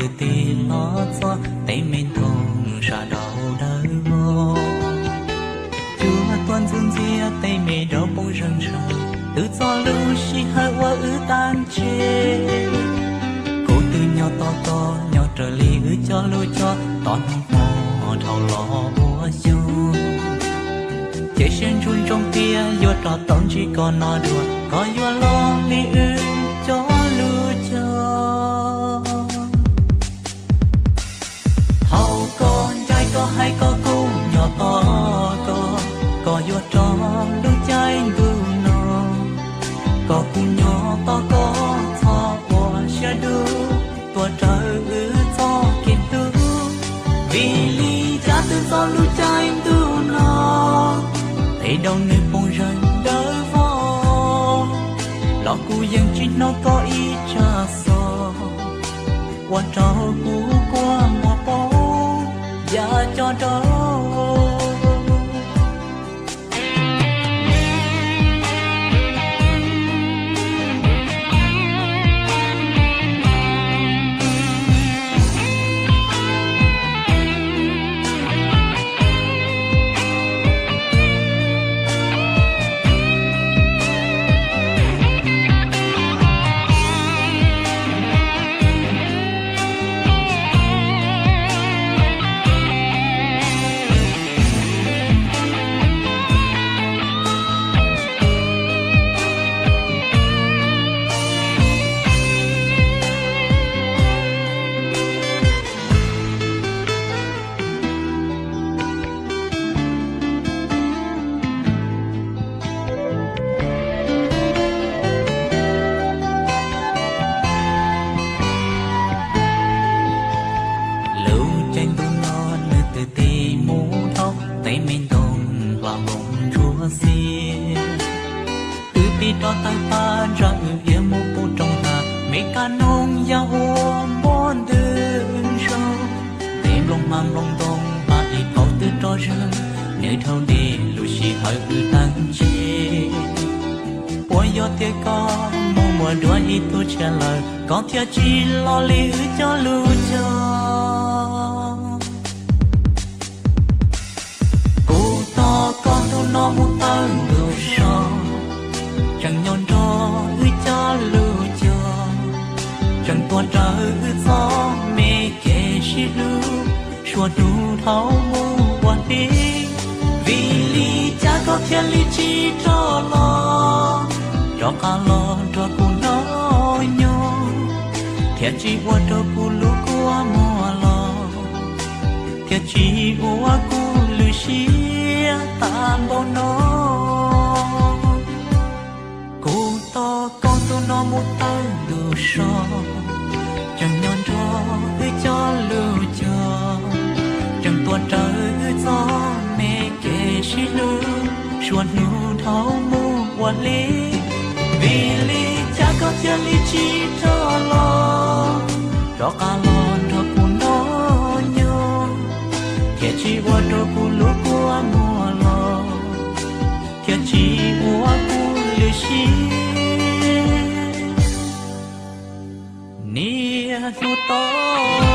Twb tig los txog tej me ntoo sab nraud dawb vog, cuaj tuaj ntxub ntxiab tej me dawb poob zeeg ntshaw, twb txog lub sij hawm uas wb tag ntseg. Kuv twb nyob tos koj nyob raws li wb cog lus cog, tos hnub hmo dhau los ua xyoo, ces siab ntsoov ntsoov tias yuav rov tau ntsib koj no dua, koj yuav los li wb cog lus cog. Thaum koj ncaim koj hais koj kuj nyob tos koj, koj yuav rov lub caij ntuj no, koj kuj nyob tos koj txhob ua siab dub, tuaj raws wb txoj kev hlub. Vim li cas twb txog lub caij ntuj no, tej daus nws poob zeeg dawb vog, los kuv yeej tsis hnov koj ib tsab xov, ua rau kuv kua muag poob ya co rau. Lub caij ntuj no nws twb tig mus dhau, tej me ntoo hla npoo ntsuab xiab, twb tig rov tawg paj ntsa wb iab mus pub roob hla, me kab noog ya ua npua ntws zoo, tej nplooj hmab nplooj ntoo hla ib thaum twb rov zeeg, nws dhau deb lub sij hawm wb tag ntseg. Puas yog tias koj mus muaj dua ib tug tshiab lawm, koj thiaj tsis los li wb cog lus cog. Kuv tos koj ntu no mus tawm ntu so, tseem nyob nrog wb cog lus cog, tseem tuaj raws wb txoj me kev sib hlub, suav hnub dhau mus ua hli. Vim li cas koj thiaj li tsis rov los, rov qab los nrog kuv noj nyob, thiaj tsis ua rau kuv lub kua muag los, thiaj tsis ua kuv lwm siab tag npaum no. Kuv tos koj ntu no mus tawm ntu so, tseem nyob nrog wb cog lus cog, tseem tuaj raws wb txoj me kev sib hlub, suav hnub dhau mus ua hli. Vim li cas koj thiaj li tsis rov los, rov qab los nrog kuv noj nyob, thiaj tsis ua rau kuv lub kua muag los, thiaj tsis ua kuv lwm siab niaj hnub tod.